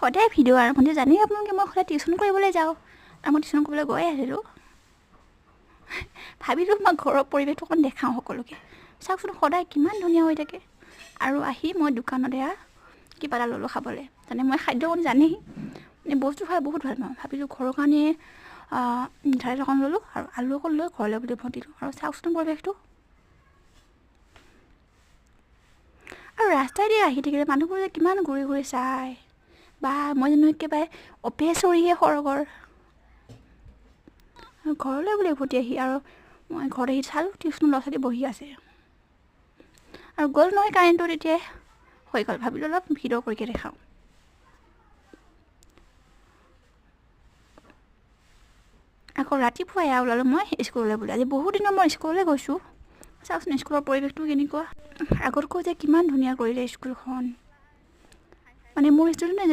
সদায় ভিডিঅ' আৰম্ভণি জানেই আপোনালোকে, মই সদায় টিউশ্যন কৰিবলৈ যাওঁ আৰু মই টিউশ্যন কৰিবলৈ গৈ আছিলোঁ। ভাবিলোঁ মই ঘৰৰ পৰিৱেশটো অকণ দেখাওঁ সকলোকে। চাওকচোন সদায় কিমান ধুনীয়া হৈ থাকে। আৰু আহি মই দোকানত এয়া কিবা এটা ল'লোঁ খাবলৈ। জানে মই খাদ্য আপুনি জানেই, মানে বস্তু খাই বহুত ভাল পাওঁ। ভাবিলোঁ ঘৰৰ কাৰণে মিঠাতেল অকণ ল'লোঁ আৰু আলু অকণ লৈ ঘৰলৈ বুলি উভতিলোঁ। আৰু চাওকচোন পৰিৱেশটো। আৰু ৰাস্তাইদি আহি থাকিলে মানুহবোৰ যে কিমান ঘূৰি ঘূৰি চায়, বা মই জানো একেবাৰে অপেচৰিহে সৰগৰ। ঘৰলৈ বুলি উভতি আহি আৰু মই ঘৰত আহি চালোঁ টিউশ্যনৰ ল'ৰা ছোৱালী বহি আছে। আৰু গ'ল নহয় কাৰেণ্টটো, তেতিয়াই হৈ গ'ল। ভাবিলোঁ অলপ ভিডিঅ' কৰিকে দেখাওঁ। আকৌ ৰাতিপুৱা এয়া ওলালোঁ মই স্কুললৈ বুলি। আজি বহুত দিনৰ মই স্কুললৈ গৈছোঁ। চাওকচোন স্কুলৰ পৰিৱেশটো কেনেকুৱা, আগতকৈ যে কিমান ধুনীয়া কৰিলে স্কুলখন। মানে মোৰ ষ্টুডেণ্টে